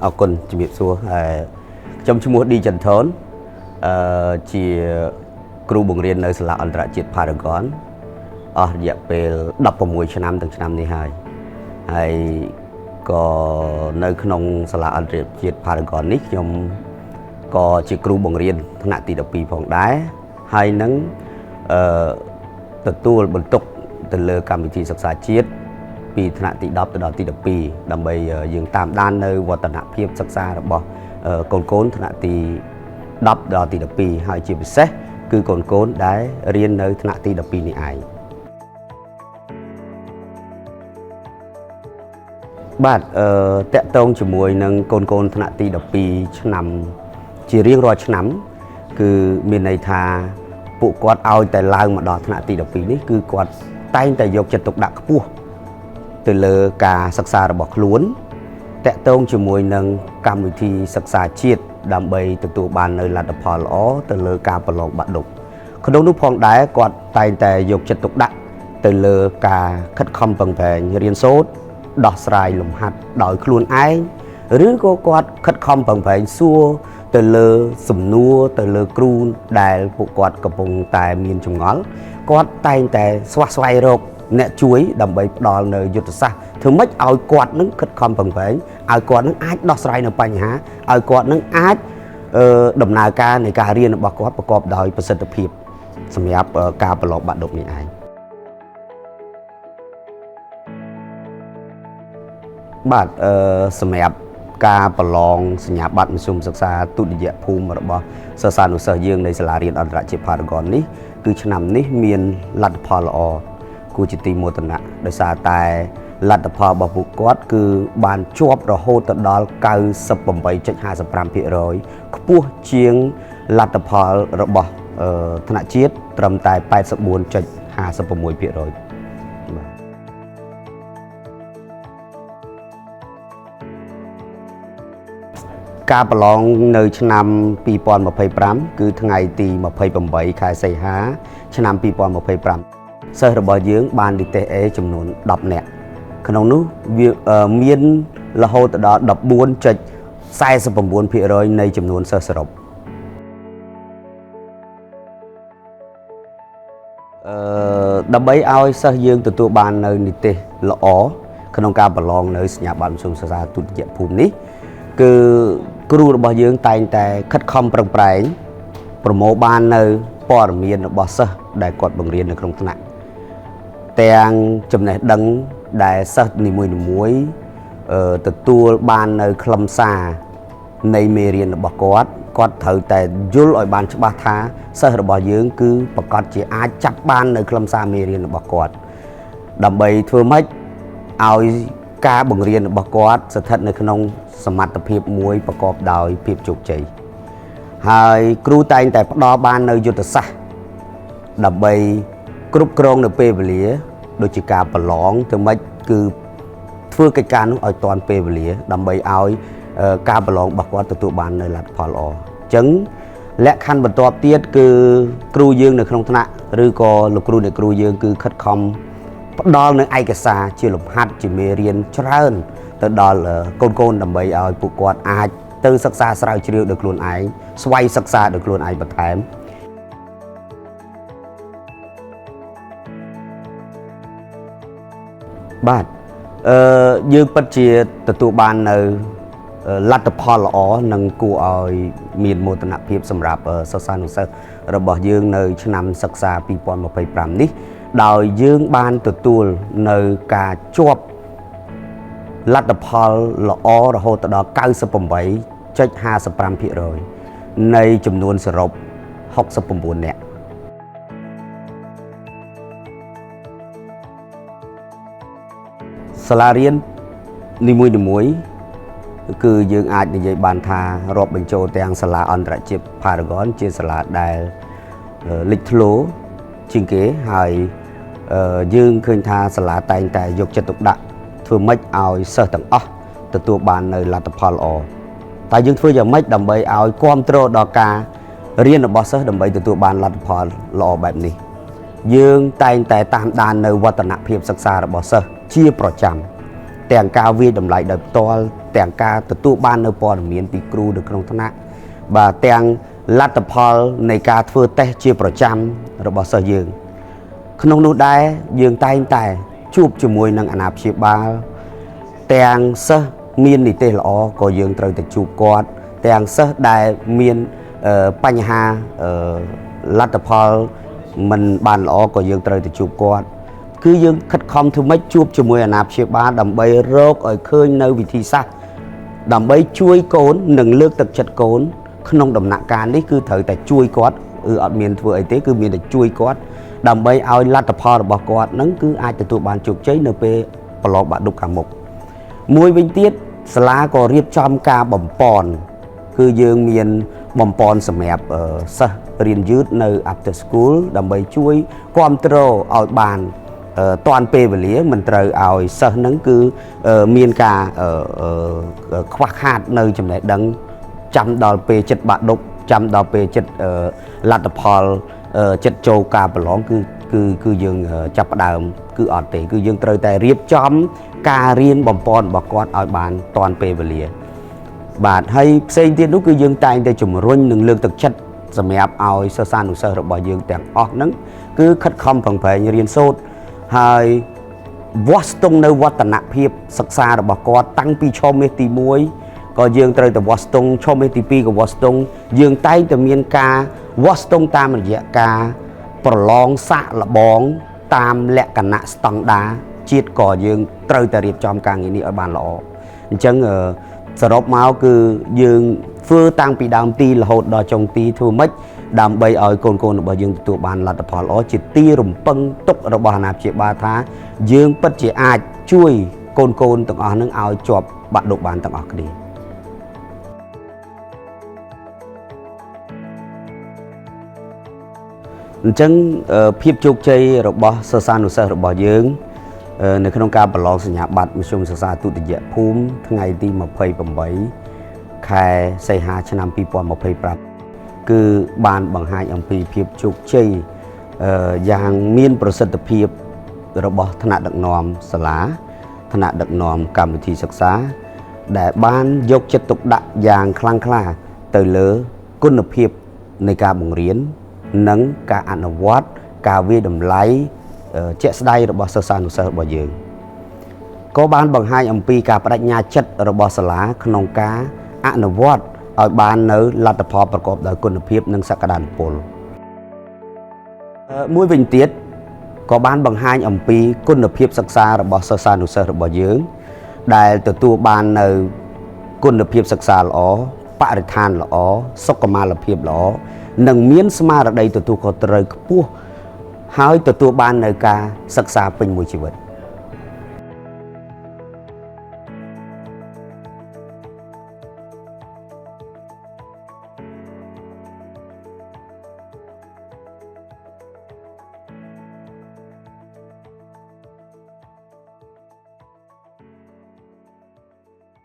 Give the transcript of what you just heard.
អរគុណជំរាបសួរហើយខ្ញុំឈ្មោះឌីចន្ទធនជាគ្រូបង្រៀននៅសាលាអន្តរជាតិ Paragon អស់រយៈពេល16ឆ្នាំទាំងឆ្នាំនេះហើយហើយក៏នៅក្នុងសាលាអន្តរជាតិ Paragon នេះខ្ញុំក៏ជាគ្រូបង្រៀនថ្នាក់ទី12ផងដែរហើយនឹងអឺទទួលបន្ទុកទៅលើកម្មវិធីសិក្សាជាតិពីថ្នាក់ទី10ទៅដល់ទី12ដើម្បីយើងតាមដាននៅវឌ្ឍនភាពសិក្សារបស់កូនៗថ្នាក់ទី10ដល់ទី12ហើយជាពិសេសគឺកូនៗដែលរៀននៅថ្នាក់ទី12នេះឯងបាទតកតងជាមួយនឹងកូនៗថ្នាក់ទី12ឆ្នាំជារៀងរាល់ឆ្នាំគឺមានន័យថាពួកគាត់ឲ្យតែឡើងមកដល់ថ្នាក់ទី12នេះគឺគាត់តែងតែយកចិត្តទុកដាក់ខ្ពស់ទៅលើការសិក្សារបស់ខ្លួនតកតងជាមួយនឹងកម្មវិធីសិក្សាជាតិដើម្បីទទួលបាននៅលទ្ធផលល្អទៅលើការប្រឡងបាក់ឌុបក្នុងនោះផងដែរគាត់តែងតែយកចិត្តទុកដាក់ទៅលើការខិតខំប្រឹងប្រែងរៀនសូត្រដោះស្រាយលំហាត់ដោយខ្លួនឯងឬក៏គាត់ខិតខំប្រឹងប្រែងសួរទៅលើសំណួរទៅលើគ្រូដែលពួកគាត់កំពុងតែមានចម្ងល់គាត់តែងតែស្វះស្វែងរកអ្នកជួយដើម្បីផ្ដល់នៅយុទ្ធសាស្ត្រធ្វើម៉េចឲ្យគាត់នឹងខិតខំប្រឹងប្រែងឲ្យគាត់នឹងអាចដោះស្រាយនៅបញ្ហាឲ្យគាត់នឹងអាចដំណើរការនៃការរៀនរបស់គាត់ប្រកបដោយប្រសិទ្ធភាពសម្រាប់ការប្រឡងបាក់ឌុបនេះឯងបាទសម្រាប់ការប្រឡងសញ្ញាបត្រមធ្យមសិក្សាទុតិយភូមិរបស់សិស្សានុសិស្សយើងនៃសាលារៀនអន្តរជាតិ Paragon នេះគឺឆ្នាំនេះមានលទ្ធផលល្អគួរជាទីមោទនៈដោយសារតែលទ្ធផលរបស់ពួកគាត់គឺបានជាប់រហូតទៅដល់ 98.55% ខ្ពស់ជាងលទ្ធផលរបស់ថ្នាក់ជាតិត្រឹមតែ 84.56% បាទការប្រឡងនៅឆ្នាំ2025គឺថ្ងៃទី28ខែសីហាឆ្នាំ2025សិស្សរបស់យើងបាននិទេស A ចំនួន10នាក់ក្នុងនោះវាមានរហូតដល់ 14.49% នៃចំនួនសិស្សសរុបដើម្បីឲ្យសិស្សយើងទទួលបាននៅនិទេសល្អក្នុងការប្រឡងនៅសញ្ញាបត្រមធ្យមសិក្សាទុតិយភូមិនេះគឺគ្រូរបស់យើងតែងតែខិតខំប្រឹងប្រែងប្រមូលបាននៅព័ត៌មានរបស់សិស្សដែលគាត់បង្រៀននៅក្នុងថ្នាក់ទាំងចំណេះដឹងដែលសិស្សនីមួយៗទទួលបាននៅខ្លឹមសារនៃមេរៀនរបស់គាត់គាត់ត្រូវតែយល់ឲ្យបានច្បាស់ថាសិស្សរបស់យើងគឺប្រកាសជាអាចចាប់បាននៅខ្លឹមសារមេរៀនរបស់គាត់ដើម្បីធ្វើម៉េចឲ្យការបង្រៀនរបស់គាត់ស្ថិតនៅក្នុងសមត្ថភាពមួយប្រកបដោយភាពជោគជ័យហើយគ្រូតែងតែផ្ដល់បាននៅយុទ្ធសាស្ត្រដើម្បីគ្រប់គ្រងនៅពេលវេលាដូចជាការប្រឡងធ្វើម៉េចគឺធ្វើកិច្ចការនោះឲ្យទាន់ពេលវេលាដើម្បីឲ្យការប្រឡងរបស់គាត់ទទួលបាននៅលទ្ធផលល្អអញ្ចឹងលក្ខខណ្ឌបន្ទាប់ទៀតគឺគ្រូយើងនៅក្នុងថ្នាក់ឬក៏លោកគ្រូអ្នកគ្រូយើងគឺខិតខំផ្ដល់នៅឯកសារជាលំហាត់ជាមេរៀនច្រើនទៅដល់កូនៗដើម្បីឲ្យពួកគាត់អាចទៅសិក្សាស្រាវជ្រាវដោយខ្លួនឯងស្វ័យសិក្សាដោយខ្លួនឯងបន្ថែមបាទយើងពិតជាទទួលបាននៅលទ្ធផលល្អនិងគួរឲ្យមានមោទនភាពសម្រាប់សិស្សានុសិស្សរបស់យើងនៅឆ្នាំសិក្សា2025នេះដោយយើងបានទទួលនៅការជាប់លទ្ធផលល្អរហូតដល់ 98.55% នៃចំនួនសរុប69នាក់សាលារៀននីមួយៗគឺយើងអាចនិយាយបានថារាប់បញ្ចូលទាំងសាលាអន្តរជាតិ Paragon ជាសាលាដែលលេចធ្លោជាងគេហើយយើងឃើញថាសាលាតែងតែយកចិត្តទុកដាក់ធ្វើម៉េចឲ្យសិស្សទាំងអស់ទទួលបាននៅលទ្ធផលល្អតែយើងធ្វើយ៉ាងម៉េចដើម្បីឲ្យគាំទ្រដល់ការរៀនរបស់សិស្សដើម្បីទទួលបានលទ្ធផលល្អបែបនេះយើងតែងតែតាមដាននៅវឌ្ឍនភាពសិក្សារបស់សិស្សជាប្រចាំ ទាំងការវាយតម្លៃដោយផ្ទាល់ទាំងការទទួលបាននៅព័ត៌មានពីគ្រូនៅក្នុងថ្នាក់បាទទាំងលទ្ធផលនៃការធ្វើតេស្តជាប្រចាំរបស់សិស្សយើងក្នុងនោះដែរយើងតែងតែជួបជាមួយនឹងអាណាព្យាបាលទាំងសិស្សមាននិទេសល្អក៏យើងត្រូវតែជួបគាត់ទាំងសិស្សដែលមានបញ្ហាលទ្ធផលមិនបានល្អក៏យើងត្រូវតែជួបគាត់គឺយើងខិតខំធ្វើម៉េចជួបជាមួយអាណាព្យាបាលដើម្បីរកឲ្យឃើញនៅវិធីសាស្ត្រដើម្បីជួយកូននិងលើកទឹកចិត្តកូនក្នុងដំណាក់កាលនេះគឺត្រូវតែជួយគាត់គឺអត់មានធ្វើអីទេគឺមានតែជួយគាត់ដើម្បីឲ្យលទ្ធផលរបស់គាត់នឹងគឺអាចទទួលបានជោគជ័យនៅពេលប្រឡងបាក់ឌុបខាងមុខមួយវិញទៀតសាលាក៏រៀបចំការបំប៉នគឺយើងមានបំប៉នសម្រាប់សិស្សរៀនយឺតនៅ after school ដើម្បីជួយគ្រប់គ្រងឲ្យបានតាន់ពេលវេលាមិនត្រូវឲ្យសិស្សនឹងគឺមានការខ្វះខាតនៅចំណេះដឹងចាំដល់ពេលចិត្តបាក់ឌុបចាំដល់ពេលចិត្តលទ្ធផលចិត្តចូលការប្រឡងគឺយើងចាប់ផ្ដើមគឺអត់ទេគឺយើងត្រូវតែរៀបចំការរៀនបំប៉នរបស់គាត់ឲ្យបានតាន់ពេលវេលាបាទហើយផ្សេងទៀតនោះគឺយើងតែងតែជំរុញនិងលើកទឹកចិត្តសម្រាប់ឲ្យសិស្សានុសិស្សរបស់យើងទាំងអស់ហ្នឹងគឺខិតខំប្រឹងប្រែងរៀនសូត្រហើយវាស់ស្ទង់នៅវឌ្ឍនភាពសិក្សារបស់គាត់តាំងពីឆមាសទី1ក៏យើងត្រូវតែវាស់ស្ទង់ឆមាសទី2ក៏វាស់ស្ទង់យើងតែងតែមានការវាស់ស្ទង់តាមរយៈការប្រឡងសាកល្បងតាមលក្ខណៈស្តង់ដារជាតិក៏យើងត្រូវតែរៀបចំការងារនេះឲ្យបានល្អអញ្ចឹងសរុបមកគឺយើងធ្វើតាំងពីដើមទីរហូតដល់ចុងទីធ្វើម៉េចដើម្បីឲ្យកូនៗរបស់យើងទទួលបានលទ្ធផលល្អជាទីរំពឹងទុករបស់អាណាព្យាបាលថាយើងពិតជាអាចជួយកូនៗទាំងអស់នឹងឲ្យជាប់បាក់ឌុបបានទាំងអស់គ្នាអញ្ចឹងភាពជោគជ័យរបស់សិស្សានុសិស្សរបស់យើងនៅក្នុងការប្រឡងសញ្ញាបត្រមធ្យមសិក្សាទុតិយភូមិថ្ងៃទី28ខែសីហាឆ្នាំ2025គឺបានបង្ហាញអំពីភាពជោគជ័យយ៉ាងមានប្រសិទ្ធភាពរបស់ថ្នាក់ដឹកនាំសាលាថ្នាក់ដឹកនាំកម្មវិធីសិក្សាដែលបានយកចិត្តទុកដាក់យ៉ាងខ្លាំងក្លាទៅលើគុណភាពនៃការបង្រៀននិងការអនុវត្តការវាយតម្លៃជាក់ស្ដែងរបស់សិស្សានុសិស្សរបស់យើងក៏បានបង្ហាញអំពីការបដិញ្ញាចិត្តរបស់សាលាក្នុងការអនុវត្តឲ្យបាននៅលទ្ធផលប្រកបដោយគុណភាពនិងសក្តានុពលមួយវិញទៀតក៏បានបង្ហាញអំពីគុណភាពសិក្សារបស់សិស្សានុសិស្សរបស់យើងដែលទទួលបាននៅគុណភាពសិក្សាល្អបរិស្ថានល្អសុខុមាលភាពល្អនិងមានស្មារតីទទួលខុសត្រូវខ្ពស់ហើយទទួលបាននៅការសិក្សាពេញមួយជីវិត។